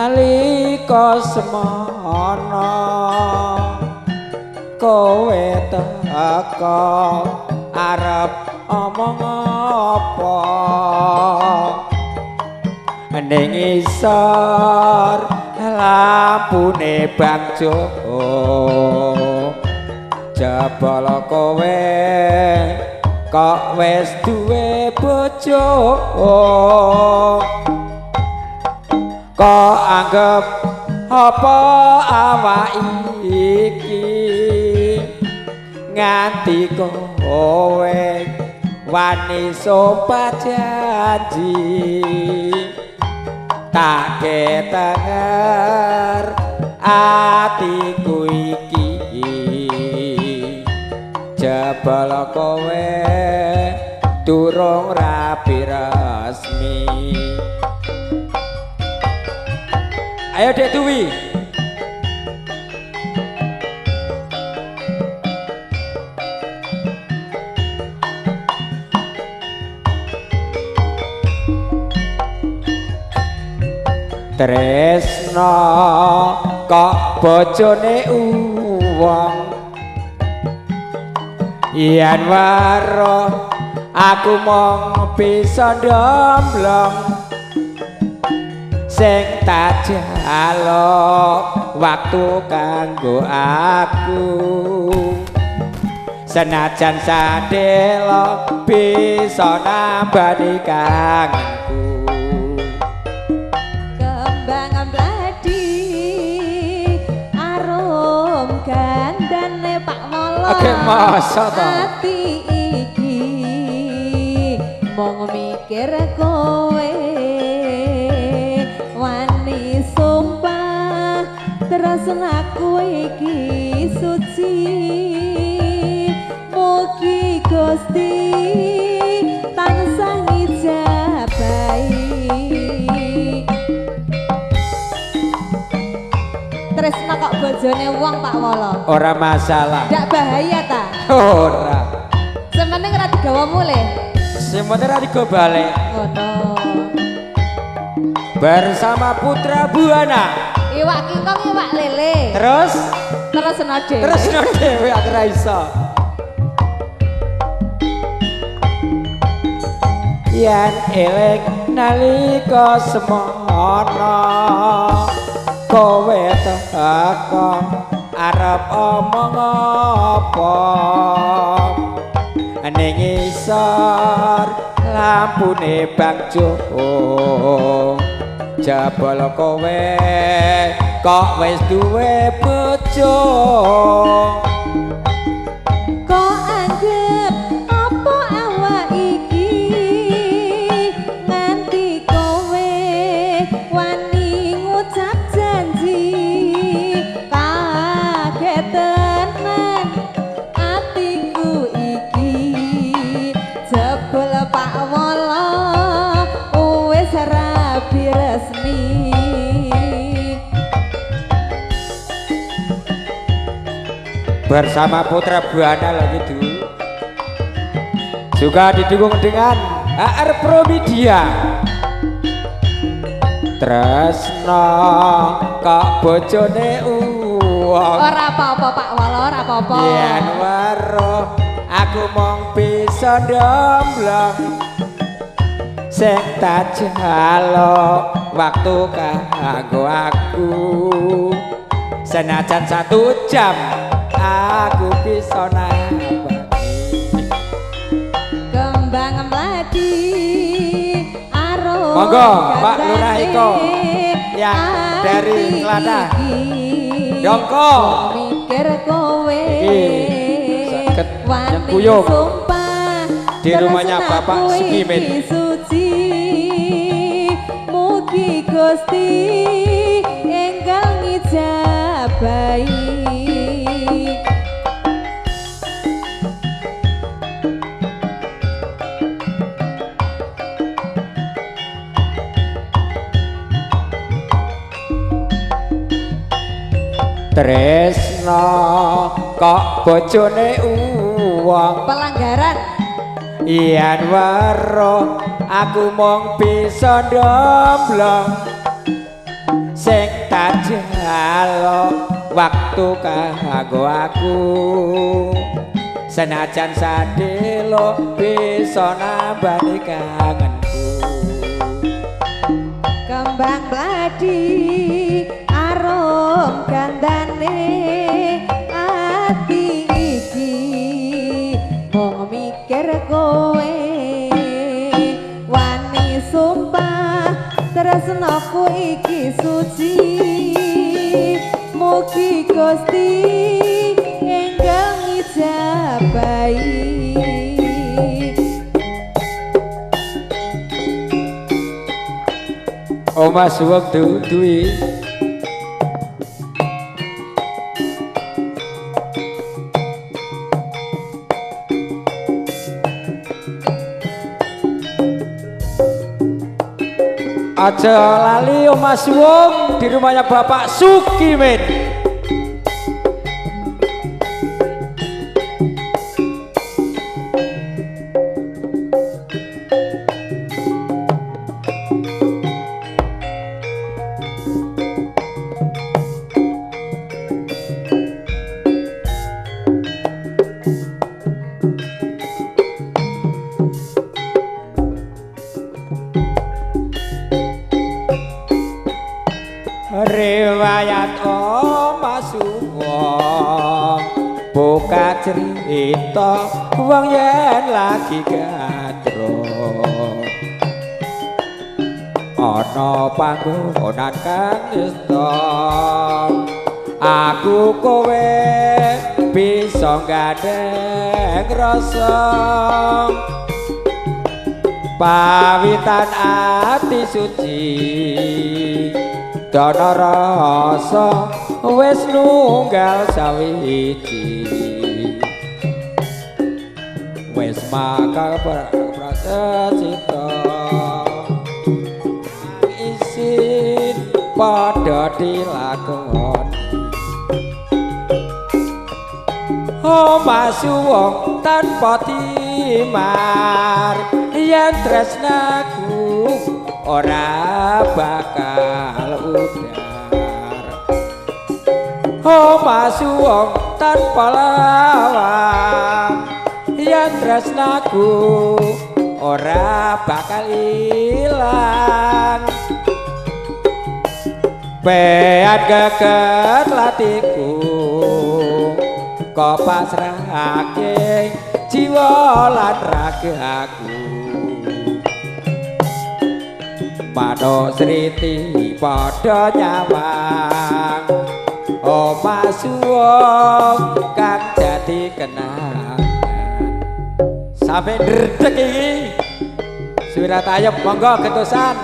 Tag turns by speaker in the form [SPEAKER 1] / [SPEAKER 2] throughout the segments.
[SPEAKER 1] nalika semono kowe teka arep omong apa ning isor lampune bangjo jebul kowe kok wis duwe bojo kok anggep apa awak iki nganti kowe wani sumpah janji tak ketenger atiku iki jebul kowe durung rapi resmi. Ayo Dek Duwi. Tresno kok bojone uwong yen weruh aku mung bisa ndomblong sing tak jaluk waktu kanggo aku senajan sadelo bisa nambani kangenku.
[SPEAKER 2] Kembang bladi arum gandane Pak Molo.
[SPEAKER 1] Oke, masa to.
[SPEAKER 2] Ati iki mung mikir kowe wani sumpah tresnaku iki suci mugi Gusti tansah ngijabahi. Tresna kok bojone wong Pak Wolo.
[SPEAKER 1] Ora masalah.
[SPEAKER 2] Ndak bahaya ta?
[SPEAKER 1] Ora.
[SPEAKER 2] Sementing ora digawa mulih.
[SPEAKER 1] Sementing ora digawa balik.
[SPEAKER 2] Ngono.
[SPEAKER 1] Bersama Putra Buana.
[SPEAKER 2] Iwak kingkong, iwak lele.
[SPEAKER 1] Terus?
[SPEAKER 2] Terus dhewe.
[SPEAKER 1] Terus dhewe aku ora iso. Yen eling nalika semono kowe teka arep omong apa ning isor lampune bangjo jebul kowe kok wis duwe bojo
[SPEAKER 2] kok anggep apa awak iki nganti kowe wani ngucap janji kaget tenan atiku iki jebul Pak Wolo wis rabi resmi.
[SPEAKER 1] Bersama Putra Buana lagi dulu juga didukung dengan AR Pro Media. Tresno kok bojone uwong
[SPEAKER 2] ora apa-apa Pak Wolo, ora apa-apa.
[SPEAKER 1] Yen weruh aku mung bisa ndomblong sing tak jaluk waktu kanggo aku senajan 1 jam aku bisa nambani.
[SPEAKER 2] Kembang mladi arum.
[SPEAKER 1] Monggo Pak Lurah Eko yang dari Teladah Dongko
[SPEAKER 2] mikir kowe
[SPEAKER 1] iki nyengkuyung di rumahnya Bapak Sukimin.
[SPEAKER 2] Suci mugi Gusti enggal ngijabahi.
[SPEAKER 1] Tresno kok bojone uwong
[SPEAKER 2] pelanggaran
[SPEAKER 1] yen weruh aku mung bisa ndomblong Sing tak jaluk waktu kanggo aku. Senajan sadelo bisa nambani kangenku.
[SPEAKER 2] Kembang bladi arum gandane ati iki mung mikir kowe. Wani sumpah tresnaku iki suci. Mugi Gusti enggal ngijabahi.
[SPEAKER 1] Oma suwek duwi. Aja lali Oma Suwung di rumahnya Bapak Sukimin. Riwayat Oma Suwung buka cerita wong yen lagi gandrung. Ana panggonan kang nista aku kowe bisa gandeng rasa. Pawitan ati suci dana rasa wis nunggal sawiji. Wis maka pracita isin padha dilakoni. Oma Suwung tanpa timar yen tresnaku ora bakal udar. Oma Suwung tanpa lawang yen tresnaku ora bakal ilang. Peat geget latiku kok pasrahake jiwa lan ragaku. Manuk sriti padha nyawang Oma Suwung kang dadi kenangan. Sampe ndredeg iki. Suwirat ayem monggo gentosan.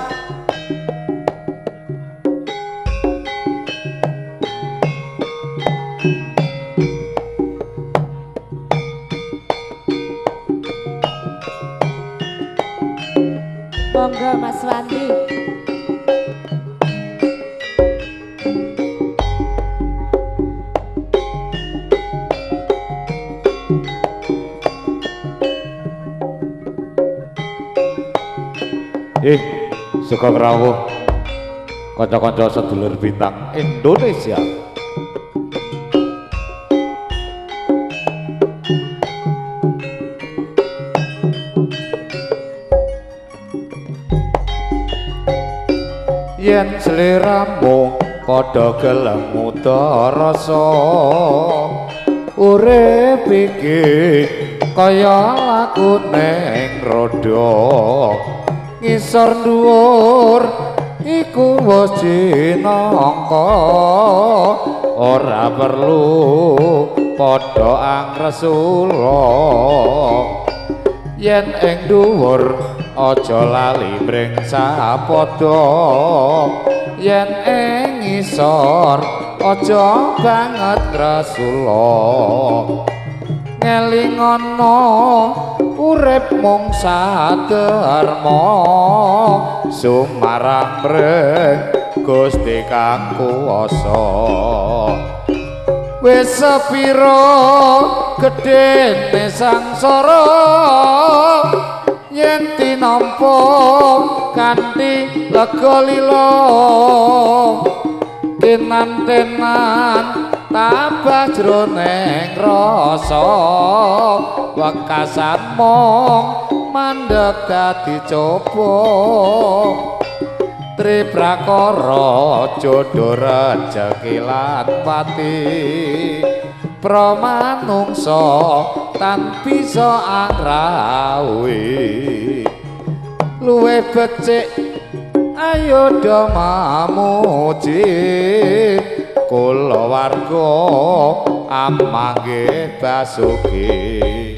[SPEAKER 2] Monggo Mas Wandi.
[SPEAKER 3] Sugeng rawuh kanca-kanca sedulur bintang Indonesia. Yen sliramu padha gelem muda rasa urip iki kaya laku ning roda ngisor dhuwur iku wis cinangka ora perlu padha angresula yen ing dhuwur aja lali mring sapada yen ing ngisor aja banget ngresula ngelingono urip mung saderma sumarang mring Gusti kang kuwasa wis sepira gedhene sangsara yen tinampa kanthi lega lila Kinantenan tabah jroning rasa wekasan mung mandeg dadi coba triprakara jodho rejeki lan pati pramanungsa tan bisa angrawuhi luwih becik ayo do mamuji kula warga amanggih basuki.